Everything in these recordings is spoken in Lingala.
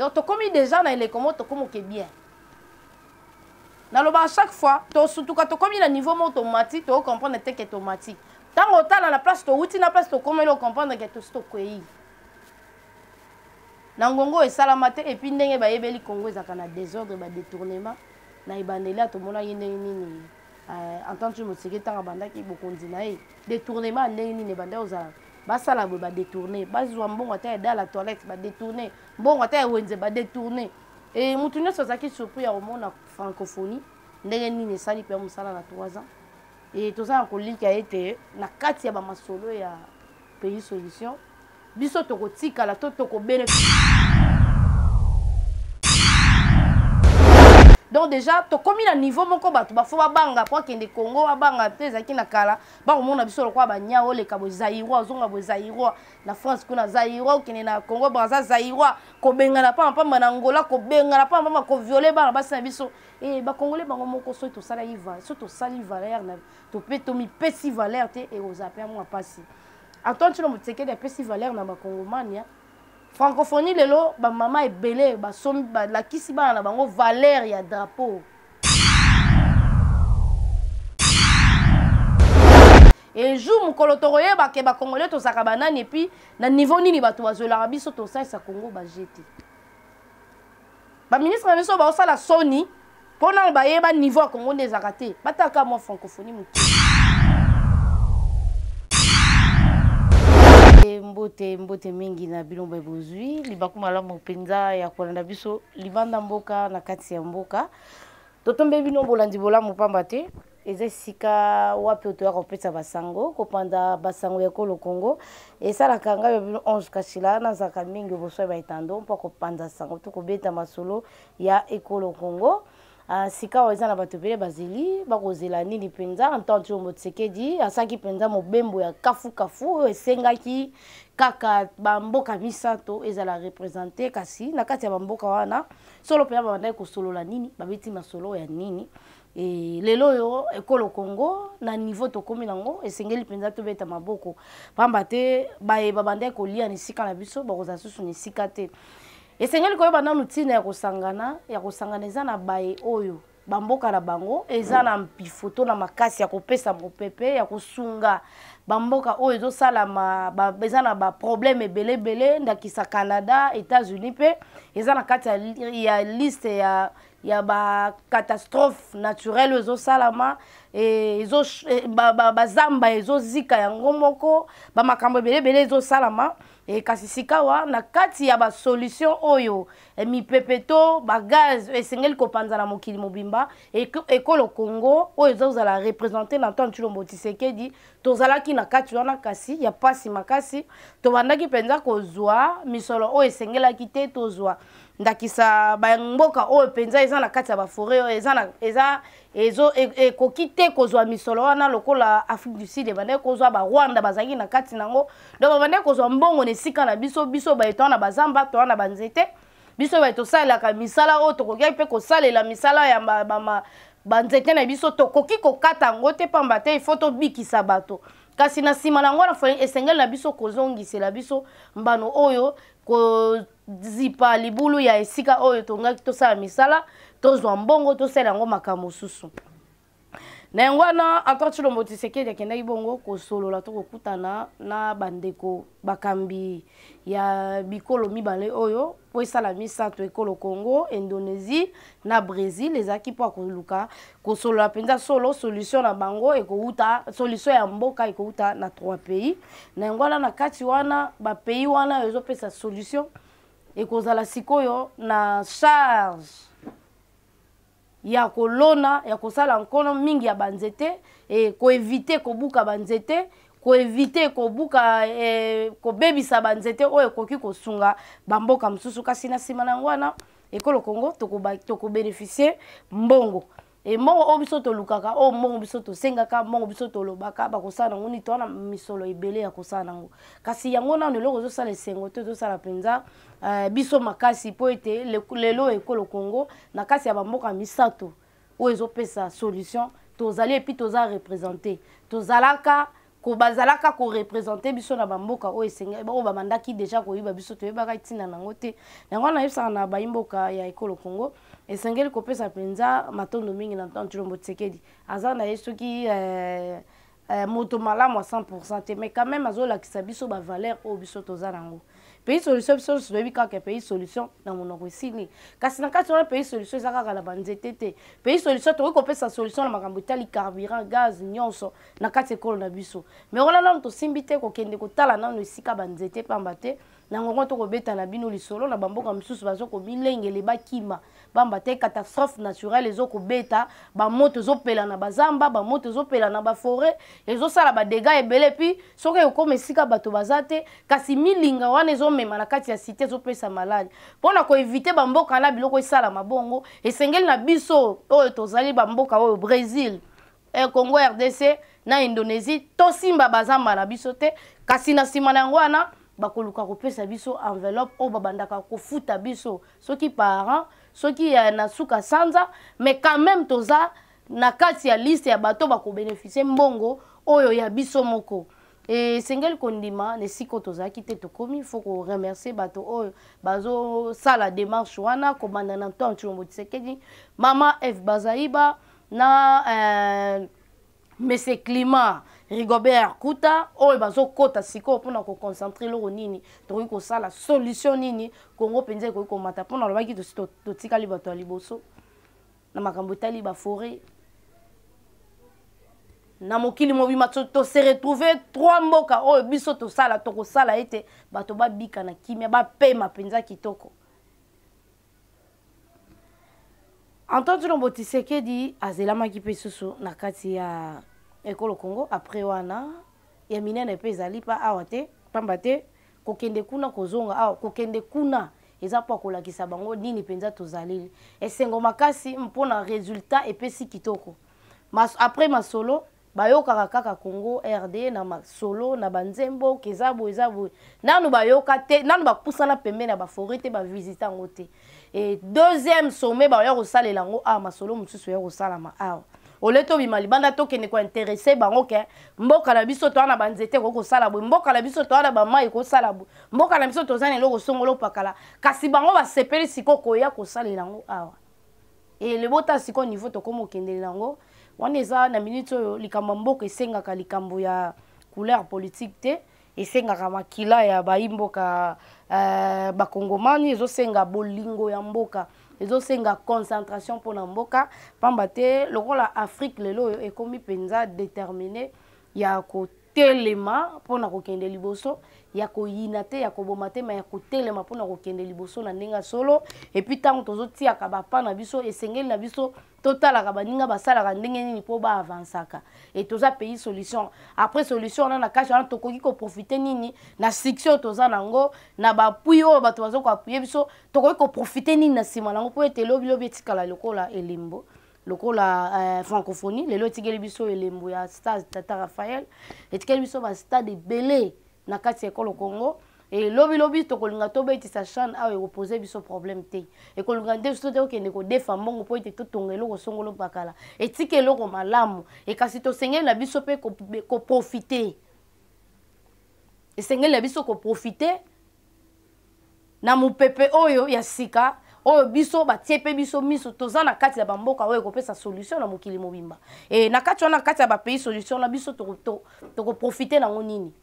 Donc tokomi déjà na eleko moko tokomi oke bien. Nalobaka chaque fois tosutuka, tokomi na niveau moko tomati, tocomprendre te ke tomati. Ntango otala na place towuti na place tokomeli, ocomprendre ke tosi tokwei na ngongo esalama te. Et puis ndenge bayebeli Congo ezalaka na désordre, badétournement. Na ebandeli ya tomonaki ndenge nini Antoine Tshilombo Tshisekedi, ntango abandaki bokonzi na ye, détournement ya ndenge nini ebandaki kozala. Basala boye, badétourne, bazwa mbongo ata ya dala toilette, badétourne mbongo ata ya wenze, badétourne. E motu nyonso azalaki surpris ya komona francophonie ndenge nini esali mpe mosala na 3 ans. E toza na kolika ete na kati ya bamasolo ya pays solution, biso tokotikala to tokobene. Donc déjà tokomi na niveau moko bato bafo babanga po akende Congo, babanga te. Ezalaki na kala, bakomona biso lokola banya. Oleka boye, Zaïrois, ozonga boye, Zaïrois. Na France kuna, Zaïrois. Okende na Congo Braza, Zaïrois. Kobengana pamba pamba na Angola, kobengana pamba pamba, kovioler bana basi na biso. E bakongole bango moko, soki tosalaki, soki tosali valeur na to mpe tomipesi valeur te, ekozala mpe mwa mpasi. Antoine Tshilombo Tshisekedi apesi valeur na bakongomania. Francophonie lelo, bamama ebele basombi, balakisi bana na bango valeur ya drapeau. Et jour mokolo tokoyeba ke bakongolais tozalaka banani, et puis na niveau nini bato bazwelaka biso, tosalisa Congo baje te. Baministre na biso baosala soni mpona bayeba niveau ya Congo nde ezalaka te. Bataka mwa francophonie moke. Mbote, mbote mingi na bino baye bozwi libaku malamu mpenza ya kolanda biso libanda mboka, na kati ya mboka. Totombe bino bolandi bolamu, pamba te eza esika wapi oyo toyaka kopesa basango, kopanza basango ya ekolo Congo. Esalaka ngai ya bino Ange Kashila, nazalaka mingi boso ya baetando mpo kopanza sango to kobeta masolo ya ekolo Congo. Sika oyo eza na bato ebele bazeli, bakozela nini mpenza? Antoine Tshilombo Tshisekedi asalaki mpenza mobembo ya kafukafu oyo esengaki kaka bamboka misato ezala représentées. Kasi na kati ya bamboka wana, solo mpenza babandaki kosolola nini? Babeti masolo ya nini? E lelo oyo ekolo Congo na niveau tokómi nango, esengeli mpenza tobeta maboko, pamba te baye babandaki kolia na esika na biso bakozala susu na esika te. Esengeli koyeba nanu ntina ya kosangana, ya kosangana. Eza na baye oyo bamboka na bango eza na mpifo to na makasi ya kopesa mopepe ya kosunga bamboka oyo ezosalama eza na baproblème ebele ebele, ndakisa Canada, États-Unis mpe eza na kati ya liste ya bacatastrophe naturelle oyo ezosalama. Bazamba ezozika yango moko, bamakambo ebele ebele ezosalama. Kasi sikawa na kati ya basolution oyo, mipepe to bagaz esengeli kopanza na mokili mobimba, ekolo Congo oyo ezozala représentée na Antoine Tshilombo Tshisekedi, tozalaki na kati wana. Kasi ya pasi makasi, tobandaki mpenza kozwa misolo oyo esengelaki te tozwa. Ndakisa bamboka oyo mpenza eza na kati ya baforêt oyo eza ezo ekoki te kozwa misolo wana, lokola Afrique du Sud ebandaki kozwa, Barwanda bazalaki na kati nango. Donc babandaki kozwa mbongo na esika na biso. Biso baye toa na bazamba, toa na banzete, biso baye tosalelaka misala oyo tokoki mpe kosalela misala ya banzete na biso, tokoki kokata yango te, pamba te ifo tobikisa bato. Kasi na nsima na yango wana, esengeli na biso kozongisela biso mbano oyo kozipa libulu ya esika oyo tongaki tosala misala, tozwa mbongo, tosala yango makambo mosusu. Na yango wana, Antoine Tshilombo Tshisekedi akendaki bongo kosolola to kokutana na bandeko bakambi ya bikolo mibale oyo mpo esala misato: ekolo Congo, Indonésie na Brésil. Ezalaki mpo akoluka kosolola mpenza solo solution na bango ekouta, solution ya mboka ekouta na trois pays. Na yango wana, na kati wana bapays wana ezopesa solution, ekozala sikoyo na charge ya kolona, ya kosala nkono mingi ya banzete, koéviter kobuka banzete, koéviter kobuka, kobebisa banzete oyo ekoki kosunga bamboka mosusu. Kasi na nsima na yango wana, ekolo Congo tokobénéficier mbongo. E mbongo oyo biso tolukaka, oyo mbongo biso tosengaka, mbongo biso tolobaka, bakosala nango nini? Towana misolo ebele ya kosala nango. Kasi yango nano eloko ezosala esengo te, ezosala mpenza biso makasi, mpo ete lelo ekolo Congo na kati ya bamboka misato oyo ezopesa solution tozali, et puis toza représentées, tozalaka. Ko bazalaka ko représenter biso na bamboka oyo esengeli, oyo babandaki déjà koyiba biso, toyebaka ntina nango te. Yango wana nayebisaka na bayimboka ya ekolo Congo, esengeli kopesa mpenza matondo mingi na Antoine Tshilombo Tshisekedi. Aza na ye soki moto malamu à 100% te, mais quand même azolakisa biso ba valeur oyo biso toza nango. Pays solution, biso nyonso toyebi kaka pays solution na monoko esili, kasi na kati wana pays solution eza kaka na banzete te. Pays solution, tokoki kopesa solution na makambo etali carburant, gaz, nyonso na kati ekolo na biso. Mais wana nanu tosimbi te kokende kotala nanu esika banzete, pamba te na ngongo tokobeta na bino lisolo na bamboka mosusu bazokomilengele bakima, pamba te catastrophe naturelle ezokobeta, bamoto ezopela na bazamba, bamoto ezopela na baforêt, ezosala badégâts ebele. Puis soki ekokoma esika bato baza te, kasi milinga wana ezomema na kati ya cité, ezopesa maladi. Mpona koéviter bamboka na biloko esalama bongo, esengeli na biso oyo tozali bamboka oyo Brésil, Congo RDC na Indonésie, tosimba bazamba na biso te. Kasi na nsima na yango wana, bakoluka kopesa biso enveloppe oyo babandaka kofuta biso soki par an, soki na suka sanza, mais quand même toza na kati ya liste ya bato bakobénéficier mbongo oyo ya biso moko. Esengeli kondima na esika oyo tozalaki te, tokomi. Faut koremercier bato oyo bazosala démarche wana, kobanda na Antoine Tshilombo Tshisekedi, mama F Bazaiba na monsieur Climat Rigobert Kuta, oyo bazokɔta sikoyo mpona koconcentrer eloko nini tokoki kosala, solution nini Kongo mpenza ekoki komata. Mpona alobaki, tosi totikali bato ya liboso na makambo etali baforêt na mokili mobima. Tose retrouve trois mboka oyo biso tosala, tokosala ete bato babika na kimia, bapema mpenza kitoko. Antoine Tshilombo Tshisekedi azelamaki mpe susu na kati ya ekolo Congo. Après wana ya minene mpe ezali mpa awa te, pamba te kokende kuna, kozonga awa, kokende kuna eza mpo kolakisa bango nini mpenza tozaleli. Esengo makasi mpona résultat epesi kitoko. Après masolo bayokaka kaka Congo RD na masolo na banzembo keza boye, eza boye, nanu bayoka te, nanu bapusana pembeni ya baforêt te, bavisite yango te. E deuxième sommet baya kosalela yango awa, masolo mosusu ya kosalama awa. Ole tobima libanda, tokende kointéresser bango ke mboka na biso toza na banzete ekoki kosala boye, mboka na biso toza na bamai ekosala boye, mboka na biso toza na eloko songolo pakala. Kasi bango basepeli sikoyo koya kosalela yango awa. E lebota sikoyo niveau tokómi okendeli yango wana, eza na minute oyo likambo ya mboka esengaka likambo ya couleur politique te, esengaka makila ya bayimboka bakongomani, ezosenga bolingo ya mboka, ezosenga concentration mpona mboka, pamba te lokola Afrique lelo oyo ekomi mpenza déterminé ya kotelema mpona kokende liboso, ya koyina te, ya koboma te, ma ya kotelema mpona kokende liboso na ndenge ya solo. Et puis ntango tozotiaka bapa na biso, esengeli na biso totalaka baninga basalaka ndenge nini mpo baavansaka. E toza pays solution. Après solution wana, na kati wana tokoki koprofiter nini na succès oyo toza nango, na baappui oyo bato baza koappuyer biso, tokoki koprofiter nini na nsima nango mpo ete lobilobi etikala lokola elembo, lokola francophonie lelo etikeli biso elembo ya stade Tata Raphaël, etikeli biso bastade ebele na kati ya ekolo Congo. E lobilobi tokolinga tobetisa CHAN awa, ekopose biso problème te, ekolinga nde biso te okende kodefa mbongo mpo ete totonga eloko songolo pakala. Etika eloko malamu. Ekasi tosengeli na biso mpe koprofiter, esengeli na biso koprofiter na mopepe oyo ya sika oyo biso batie mpe biso miso. Toza na kati ya bamboka oyo ekopesa solution na mokili mobimba. E na kati wana, kati ya bapays solution na biso, tokoprofiter nango nini?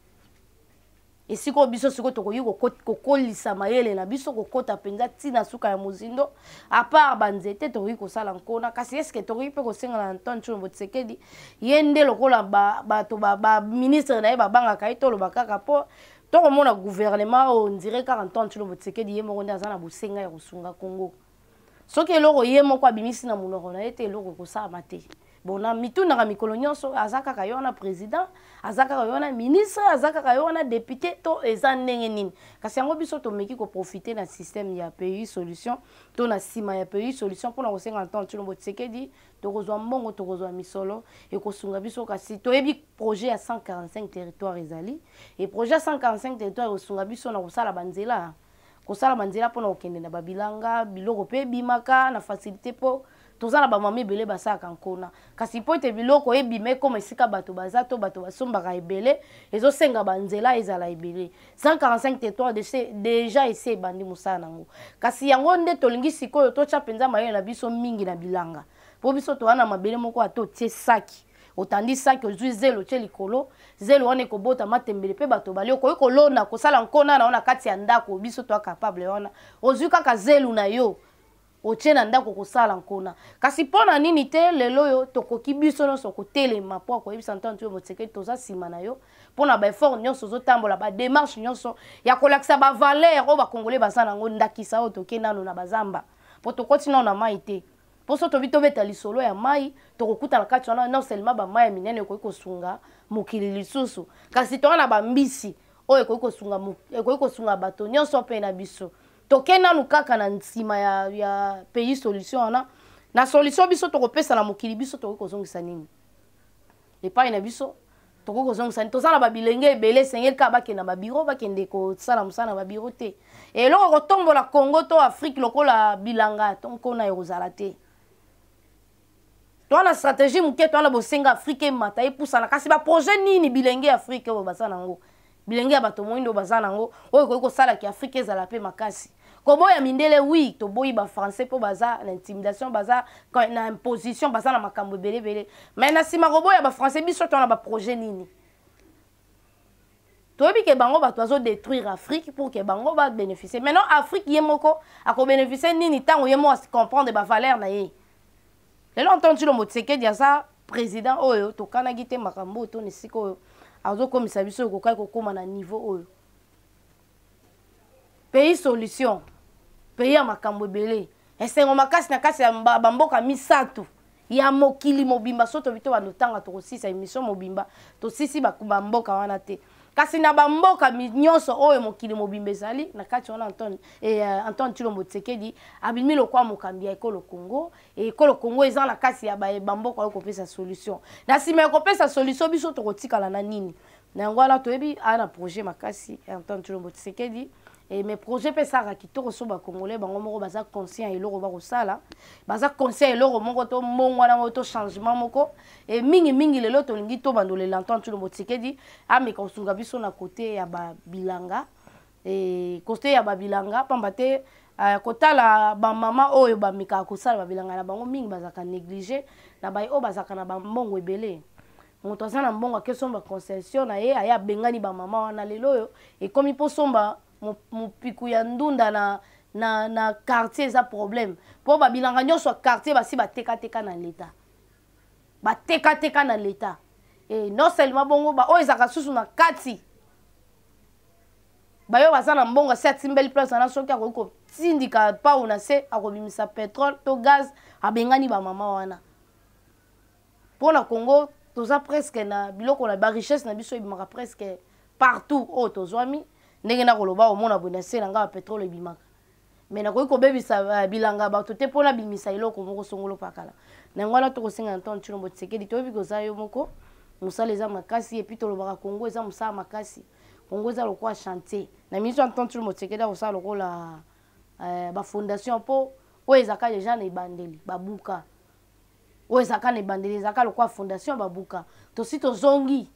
Esika oyo biso sikoyo tokoki kokolisa mayele na biso, kokɔta mpenza ntina suka ya mozindo. À part banzete, tokoki kosala nkona. Kasi eske tokoki mpe kosenga na Antoine Tshilombo Tshisekedi, ye nde lokola bato baministre na ye babangaka ye, toloba kaka mpo tokomona gouvernement oyo ndire kaka Antoine Tshilombo Tshisekedi ye moko nde aza na bosenga ya kosunga Congo? Soki eloko ye moko abimisi na monoko na ye te, eloko ekosalama te. Bon, na mitunaka mikolo nyonso, aza kaka ye wana président, aza kaka ye wana ministre, aza kaka ye wana député, to eza ndenge nini? Kasi yango biso tomeki koprofiter na système ya pays solution to na nsima ya pays solution mpona kosenga Antoine Tshilombo Tshisekedi. Tokozwa mbongo, tokozwa misolo ekosunga biso. Kasi toyebi projet ya 145 territoire ezali, e projet ya 145 territoire ekosunga biso na kosala banzela, kosala banzela mpona kokende na babilanga, biloko mpe ebimaka na facilité mpo Toza na bamama ebele basalaka nkona, kasi mpo ete biloko ebima ekoma esika bato baza to bato basombaka ebele, ezosenga banzela ezala ebele. 145 territoire déjà esi ebandi mosala nango, kasi yango nde tolingi sikoyo totya mpenza mayele na biso mingi na bilanga, mpo biso toza na mabele moko. Ata otie saki, otandi saki, ozwi zelo, otie likolo, zelo wana ekobota matembele mpe bato bali. Okoki kolona, kosala nkona na yo na kati ya ndako. Biso toa capable wana. Ozwi kaka zelu na yo, otie na ndako, kosala nkona. Kasi mpo na nini te lelo oyo tokoki biso nyonso kotelema mpo akoyebisa Antoine Tshilombo Tshisekedi: toza nsima na yo mpo na baeffort nyonso ozotambola, badémarche nyonso ya kolakisa bavaleur oyo bakongole baza nango? Ndakisa oyo toke nano na bazamba, mpo tokoti nano na mai te, mpo so tobi tobeta lisolo ya mai, tokokutana kati wana. Non seulement bamai ya minene ekoki kosunga mokili lisusu, kasi toza na bambisi oyo ekoki kosunga bato nyonso mpe na biso. Toke nanu kaka na nsima ya pays solution wana. Na solution biso tokopesa na mokili, biso tokoki kozongisa nini epai na biso? Tokoki kozongisa nini? Toza na babilenge ebele, esengeli kaka bakende na babiro, bakende kosala mosala na babiro te. Eloko kotombola Congo to Afrique lokola bilanga to nkona ekozala te. Toa na stratégie moke, toa na bosenga Afrique emata, epusana, kasi baprojet nini bilenge ya Afrique oyo baza nango, bilenge ya bato moyindo baza nango, oyo ekoki kosalaki Afrique ezala mpe makasi? Koboya mindele, oui, toboyi bafrançais mpo baza na intimidation, baza na imposition, baza na makambo ebele ebele. Mais na nsima koboya bafrançais, biso toa na baprojet nini? Toyebi ke bango bato bazodétruire Afrique pour ke bango babénéficie. Maintenant, Afrique ye moko akobénéficie nini ntango ye moko acomprendre bavaleur na ye? Lelo Antoine Tshilombo Tshisekedi aza président oyo tokanaki te. Makambo oyo tona esika oyo azokomisa biso, ekokaki kokóma na niveau oyo. Pays solution, pays ya makambo ebele, esengo makasi na kati ya bamboka misato ya mokili mobimba. So tobi to bando tanga, tokosisa émission mobimba, tosisi bamboka wana te. Kasi na bamboka nyonso oyo mokili mobimba ezali na kati wana, Antoine Tshilombo Tshisekedi abimi lokwa mokambi ya ekolo Congo. Ekolo Congo eza na kati ya bamboka oyo kopesa solution. Na nsima ya kopesa solution, biso tokotikala na nini? Na yango wana toyebi aya na projet makasi, Antoine Tshilombo Tshisekedi. Mais projet mpe esalaka kitoko so bacongolais bango moko baza conscient eloko bakosala, baza conscient eloko moko to mbongo wana moko to changement moko. E mingimingi lelo tolingi tobandolela Antoine Tshilombo Tshisekedi ameka kosunga biso na kote ya babilanga, e kote ya babilanga, pamba te kotala bamama oyo bamekaka kosala babilanga na bango, mingi bazalaka négligé na baye oyo bazalaka na bambongo ebele. Moto aza na mbongo akesomba concession na ye, aye abengani bamama wana. Lelo oyo ekomi mpo somba mopiku ya ndunda na quartier eza problème, mpo babilanga nyonso ya quartier basi batekateka na leta, batekateka na leta. E non seulement bongo, baoyo ezalaka susu na kati, bayo baza na mbongo, asi atimbeli place wana. Soki akoki kotindika pau na se, akobimisa pétrole to gaz, abengani bamama wana. Mpo na Congo toza presque na biloko na barichesse na biso ebimaka presque partout oyo tozwami. Ndenge nakoloba, omona boye na se na ngai bapétrole ebimaka, mais nakoki kobebisa bilanga bato te mpona bimisa eloko moko songolo pakala. Na yango wana tokosenga na Antoine Tshilombo Tshisekedi, toyebi koza yo moko, mosala eza makasi. Et puis tolobaka Congo eza mosala makasi, Congo eza lokola chantier. Na miso Antoine Tshilombo Tshisekedi akosala lokola bafondation, mpo oyo ezalaka deja na ebandeli babuka, oyo ezalaka na ebandeli ezalaka lokola fondation babuka. Tosi tozongi,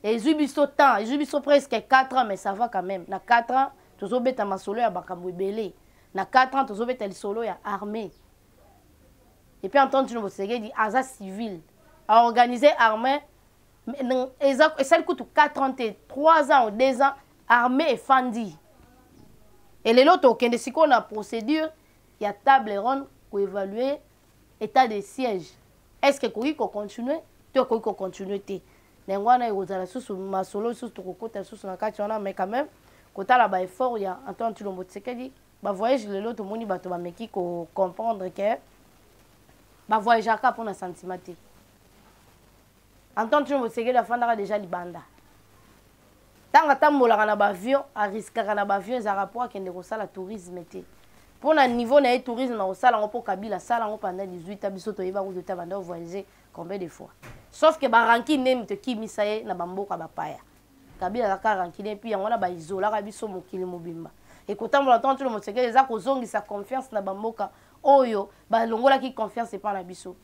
ezwi biso temps, ezwi biso presque 4 ans, mais ça va quand même. Na 4 ans tozobeta masolo ya makambo ebele, na 4 ans tozobeta lisolo ya armée. Et puis Antoine Tshilombo Tshisekedi aza civil, aorganiser armée esali kutu 4 ans te, 3 ans ou 2 ans, armée efandi. Elelo tokende sikoyo na procédure ya table ronde koévaluer état de siège: est ce que ekoki kocontinue to ekoki kocontinue te? Na yango wana ekozala susu masolo lisusu, tokokota lisusu na kati wana. Mais quand même, kotala baeffort ya Antoine Tshilombo Tshisekedi, bavoyage lelo tomoni bato bameki kocomprendre ke bavoyageaka mpona sentiment te. Antoine Tshilombo Tshisekedi afandaka déjà libanda. Ntango atambolaka na baavion, ariskaka na baavion, ezalaka mpo akende kosala tourisme te. Mpo na niveau na ye, tourisme akosala yango mpo Kabila asala yango pendant 18 ans. Biso toyeba kutu te banda voyager combien de fois, sauf ke barancune nde moto ekimisa ye na bamboka bapaya. Kabila azalaka rancune, et puis yango wana baizolaka biso mokili mobimba. Ekotambola ntango Tshilombo Tshisekedi eza kozongisa confiance na bamboka. Oyo balongolaki confiance epa na biso.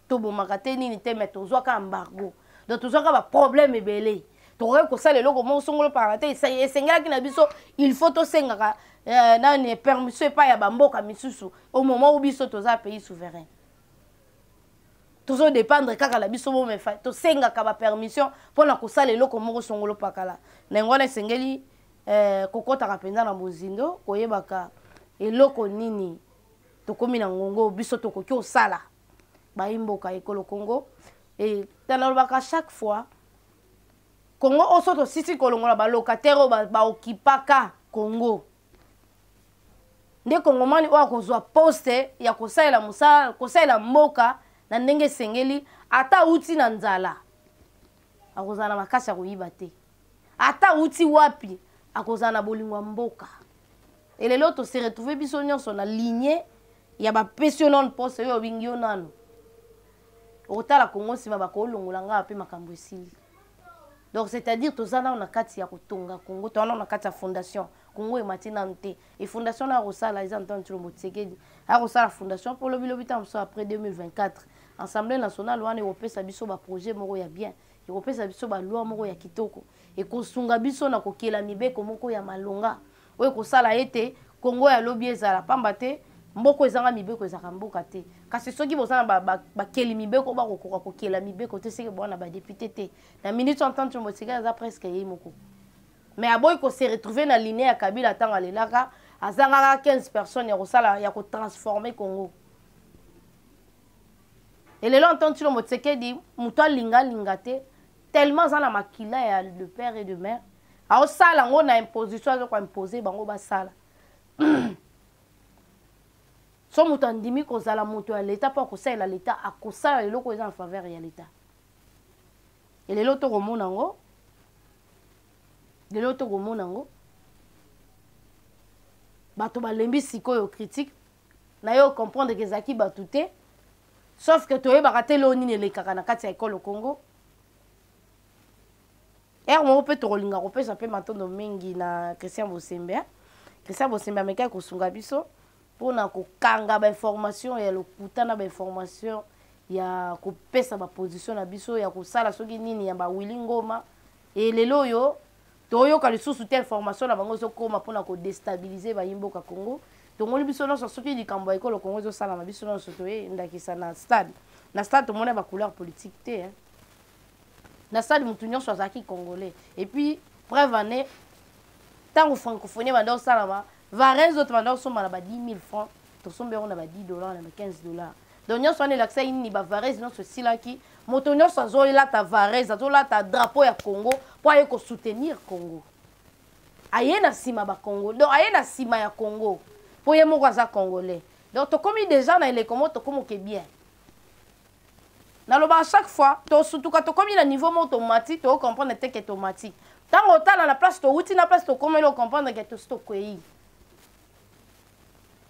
Tobomaka te nini te, mais tozwaka embargo, donc tozwaka baproblème ebele. Tokoki kosala eloko moko songolo pakala te. Esengelaki na biso, il faut tosengaka nani, permission epai ya bamboka misusu, au moment où biso toza pays souverain, tozodépendre kaka na biso mo, mais tosengaka bapermission mpona kosala eloko moko songolo pakala. Na yango wana esengeli kokɔtaka mpenza na bozindo, koyebaka eloko nini tokomi na ngongo biso tokoki kosala bayimboka ekolo Congo. E nalobaka chaque fois, Congo oyo so tosisi kolongola balocataire oyo baokipaka Congo, nde Kongomani oyo akozwa poste ya kosalela mosala, kosalela mboka na ndenge esengeli. Ata awuti na nzala, akozala na makasi ya koyiba te. Ata awuti wapi, akozala na bolingo ya mboka. Elelo tose retrouve biso nyonso na ligne ya bapesi yo nano poste, oyo obingi yo nano okotala Kongo, nsima bakolongola ngai mpe makambo esili. Donc c'est-à-dire toza nano na kati ya kotonga Kongo, toza nano na kati ya fondation. Kongo emati nano te. E fondation na akosala eza Antoine Tshilombo Tshisekedi akosala fondation mpo lobilobi, ntango mosusu après 2024, Assemblée nationale wana ekopesa biso baprojet moko ya bien, ekopesa biso baloi moko ya kitoko, ekosunga biso na kokela mibeko moko ya malonga oyo ekosala ete Kongo ya lobi ezala. Pamba te mboka ezanga mibeko ezalaka mboka te. Kasi soki boza na bakeli mibeko, bakokoka kokela mibeko te, seke boza na badéputé te. Na minute, Antoine Tshilombo Tshisekedi aza presque ye moko, mais aboyi kose retrouver na ligne ya Kabila. Ntango alelaka, azangaka 15 personnes ya kosala, ya kotransformer Congo. Elelo Antoine Tshilombo Tshisekedi, moto alingalinga te, tellement aza na makila ya de père et de mère, aosala yango na imposition, aza koimpose bango basala. So moto andimi kozala moto ya leta mpo akosalela leta, akosala eloko eza en faveur ya leta. Elelo tokomona yango, lelo tokomona yango. Bato balembi sikoyo critique na yo, comprendre ke ezalaki bato te, sauf que toyebaka te loo nini elekaka na kati ya ekolo Congo. Ere moko mpe tokolinga kopesa mpe matondo mingi na Christian Bosembe. Christian Bosembe amekaki kosunga biso mpona kokanga bainformation ya lokuta na bainformation ya kopesa baposition na biso ya kosala soki nini ya bawili ngoma. E lelo oyo toyoka lisusu te information na bango ezokóma mpona kodéstabiliser bayimboka Congo. Tongoli biso nyonso, soki likambo ya ekolo Congo ezosalama, biso nyonso toye. Ndakisa na stade, na stade tomoni bacouleur politique te, hein. Na stade motu nyonso azalaki Congolais. Et puis preuve ane, ntango francophonie banda osalama, vareuse oyo tobanda kosomba na ba 10 000 francs, tosombi yango na ba 10 $, na ba 15 $. Donc nyonso wana elakisaki nini? Bavareuse nyonso esilaki, moto nyonso azolata vareuse, azolata drapeau ya Congo mpo aye kosoutenir Congo, aye na nsima bacongo, donc aye na nsima ya Congo mpo ye moko aza Congolais. Donc tokomi déjà na eleko moko, tokomi oke bien. Naloba à chaque fois, tosutuka, tokomi na niveau moko tomati, tocomprendre te ke tomati. Ntango otala na place towuti, na place tokomeli, ocomprendre ke tosi tokwei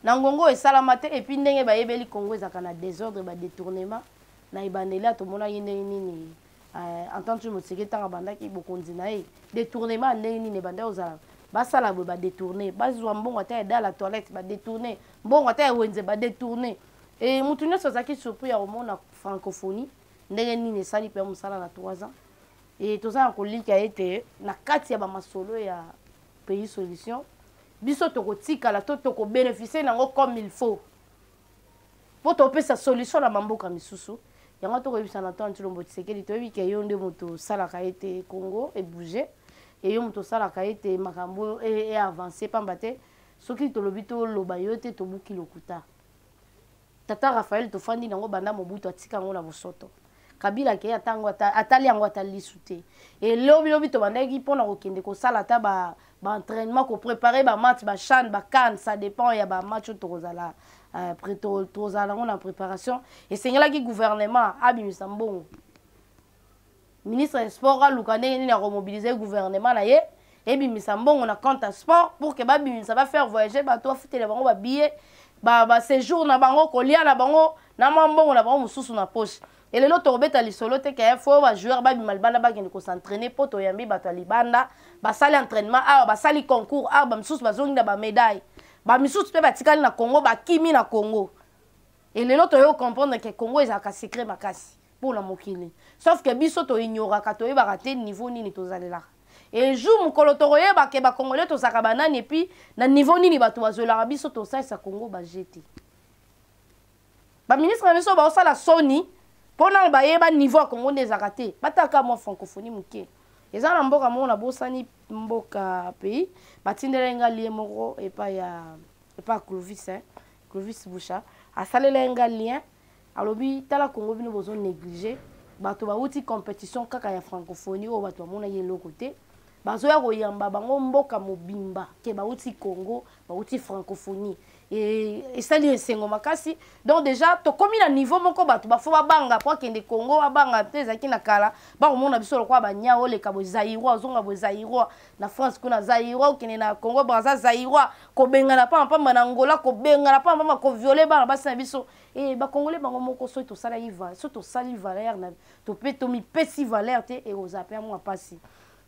na ngongo esalama te. Et puis ndenge bayebeli Congo ezalaka na désordre, badétournement. Na ebandeli ya tomonaki ndenge nini Antoine Tshilombo Tshisekedi, ntango abandaki bokonzi na ye, détournement ya ndenge nini ebandaki kozala. Basala boye, badétourne, bazwa mbongo ata ya dala toilette, badétourne mbongo ata ya wenze, badétourne. E motu nyonso azalaki surpris ya komona francophonie ndenge nini esali mpe mosala na 3 ans. E toza na kolika ete na kati ya bamasolo ya pays solution, biso tokotikala to tokobénéficie nango comme il faut mpo topesa solution na bamboka misusu. Yango tokoyebisa na Antoine Tshilombo Tshisekedi, toyebi ke yo nde moto osalaka ete Congo ebouge, e yo moto osalaka ete makambo eavance. Pamba te soki tolobi, toloba yo te, tobuki lokuta. Tata Raphaël, tofandi nango banda Mobutu atika yango na bosoto. Kabila akei, ata yango atali yango, ata lisu te. Elobilobi tobandaki mpona kokende kosala ata baentraînement, koprépare bamatch, bachan, baCAN, ça dépend ya bamatch oyo tokozala, tozala yango na préparation. Esengelaki gouvernement abimisa mbongo, ministre ya sport aluka ndenge nini akomobilize gouvernement na ye, ebimisa mbongo na compte ya sport pour ke babimisa, bafaire voyager bato, bafutela bango babillet, baséjour na bango, kolia na bango, na mwa mbongo na bango mosusu na poche. Elelo tokobeta lisolo te ke fo bajoueur babima libanda, bakende kos'entraîner, mpo toyambi bato ya libanda, basali entraînement awa, basali concours awa, bamisusu bazongi na bamédaille, bamisusu mpe batikali na Congo, bakimi na Congo. E lelo toyo comprendre que Congo ezalaka secret makasi mpo na mokili, sauf que biso toignoraka, toyebaka te niveau nini tozalelaka. E jour mokolo tokoyeba ke bacongolais tozalaka banani, et puis na niveau nini bato bazwelaka biso, tosalisa Congo baje te. Baministre na biso baosala soni mpona bayeba niveau ya Congo nde ezalaka te. Bataka mwa francophonie moke. Eza na mboka moko, nabosani mboka, pays batindelaki nga lien moko epai ya epai ya Clovis, hein? Clovis Busha asalelaki nga lien, alobi: "Tala Congo, bino bozo néglige." Bato bauti compétition kaka ya francophonie oyo bato bamonaki eloko te, bazoya koyamba bango mboka mobimba ke bauti Congo, bauti francophonie. Esali esengo makasi. Donc déjà tokomi na niveau moko bato bafo babanga po akende Congo, babanga te. Ezalaki na kala, bakomona biso lokola banya oleka boye, Zaïrois ozonga boye, Zaïrois na France kuna, Zaïrois okende na Congo Braza, Zaïrois kobengana pambapamba, na Angola kobengana pambapamba, kovioler bana basi na biso. E bacongolais bango moko, soki tosalaki, soki tosali valeur na to mpe tomipesi valeur te, ekozala mpe mwa mpasi.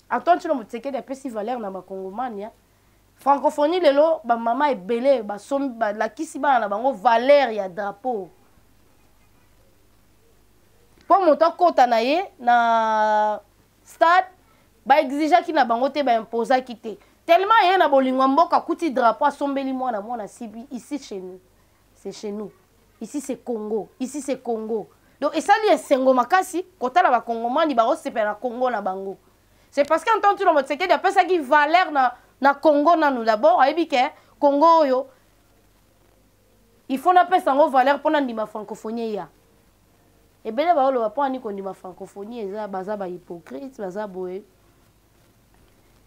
Antoine Tshilombo Tshisekedi apesi valeur na bakongomania. Francophonie lelo, bamama ebele basombi, balakisi bana na bango valeur ya drapeau, mpo moto akɔta na ye na stade, baexigeaki na bango te, baimposaki te, tellement ye na bolingo ya mboka, akuti drapeau, asombeli mwana, mwana sibi: "Ici chez nous, c'est chez nous, ici c'est Congo, ici c'est Congo." Donc esali esengo makasi kotala bakongomani bakosepela na Congo na bango. C'est parce que Antoine Tshilombo Tshisekedi apesaki valeur na Congo nanu d'abord. Ayebi ke Congo oyo, il faut napesa yango valeur mpona ndima francophonie eya. Ebele baoloba mpo ani kondima francophonie eza, baza bahypocrite, baza boye.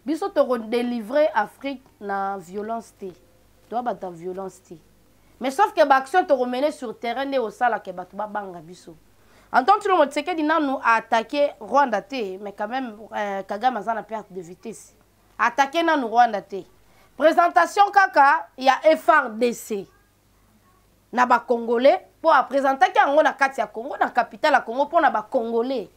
Biso tokodélivre Afrique na violence te, toya bato ya violence te, mais sauf que baaction tokomene sur terrain nde osalaka bato babanga biso. Antoine Tshilombo Tshisekedi nanu attaqué Rwanda te, mais quand même Kagame aza na perte de vitesse. Attaqué nanu Rwanda te, présentation kaka ya FARDC na bacongolais, mpo apresentaki yango na kati ya Congo, na capitale ya Congo, mpo na bacongolais.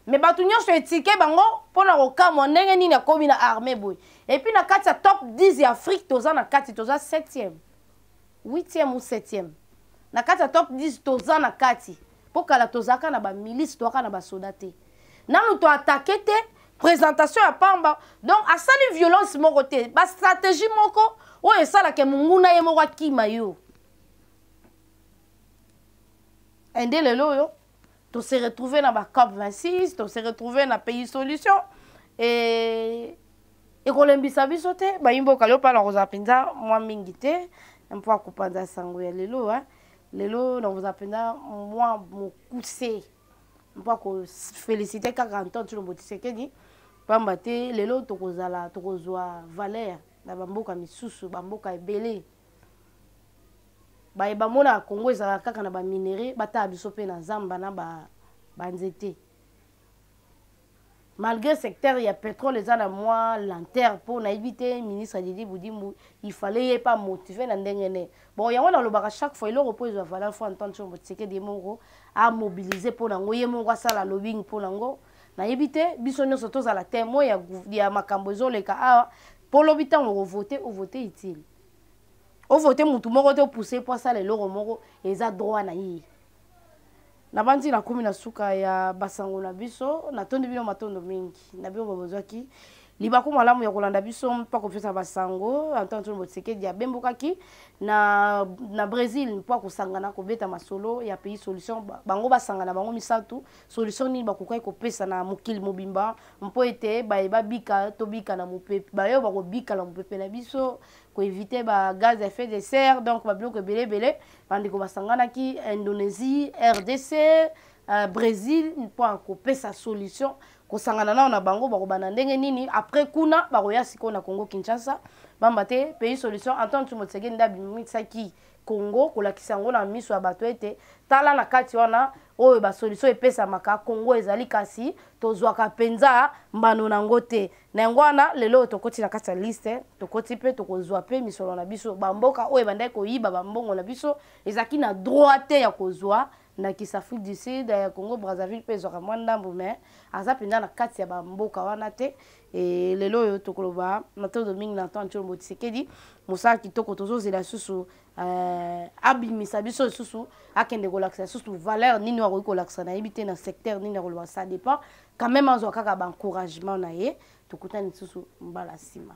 Mais bato nyonso etike bango mpona kokamwa ndenge nini akomi na armée boye. Et puis na kati ya top 10 ya Afrique, toza na kati, toza 7e, 8e ou 7e na kati ya top 10, toza na kati. Mpo kala tozalaka na bamilice, toyaka na basoda te. Nanu toattaquer te, présentation ya pamba. Donc asali violence moko te, bastratégie moko oyo esalaka monguna ye moko akima yo. Ende lelo oyo tose retrouve na bacop 26, tose retrouve na pays solution. E ekolembisa biso te. Bayimboka, leo mpana kozala mpenza mwa mingi te mpo akopanza sango ya lelo. Lelo nakozala mpenza mwa mokuse mpo akoféliciter kaka Antoine Tshilombo Tshisekedi, pamba te lelo tokozala, tokozwa valeur na bamboka misusu. Bamboka ebele baye bamonaka Congo ezalaka kaka na baminerais, batala biso mpe na zamba na banzete ba. Malgré secteur ya pétrole eza na mwa lenteur, mpo nayebi te, ministre Didi Budimbu, il fallait ye pa motive na ndenge ne. Bon, yango nalobaka chaque fois, eloko mpo ezwa valeur, faut Antoine Tshilombo Tshisekedi ye moko amobilize mpo nango, ye moko asala lobbying mpo nango. Nayebi te, biso nyonso tozala témoin ya makambo ezoleka awa, mpo lobi ntango okovote, ovote utile, ovote mutu moko te opousse mpo asala eloko moko, eza droit na ye. Nabandi, nakomi na suka ya basango na biso. Natondi bino matondo mingi na bino bozwaki libaku malamu ya kolanda biso mpo kopesa basango. Antoine Tshilombo Tshisekedi abembokaki na Brésil mpo akosangana kobeta masolo ya pays solution. Bango basangana bango misato, solution nini bakokaki kopesa na mokili mobimba mpo ete baye babika, tobika na mopepe, bayo bakobika na mopepe na biso, koéviter bagaz à effet de serre, donc babiloko ebele ebele. Bandeko basanganaki Indonésie, RDC, Brésil mpo akopesa solution. Kosangana nao na bango, bakobanda ndenge nini? Après kuna bakoya sikoyo na Congo Kinshasa, pamba te pays solution, Antoine Tshilombo Tshisekedi nde abimisaki Congo, kolakisa yango na miso ya bato ete tala na kati wana oyo basolution epesamaka. Congo ezali, kasi tozwaka mpenza mbano nango te. Na yango wana lelo oyo tokoti na kati ya liste, tokoti mpe tokozwa mpe misolo na biso. Bamboka oyo ebandaki koyiba bambongo na biso ezalaki na droit te ya kozwa. Ndakisa Afrique du Sud, ya Congo Brazzaville mpe ezwaka mwa ndambo, mais aza mpenza na kati ya bamboka wana te. E lelo oyo tokoloba matondo mingi na Antoine Tshilombo Tshisekedi, mosala kitoko. Tozozela lisusu abimisa biso lisusu, akende kolakisa lisusu valeur nini akoki kolakisa, nayebi te na secteur nini akoloba, ça dépend quand même. Azwa kaka baencouragement na ye. Tokutani lisusu mbala nsima.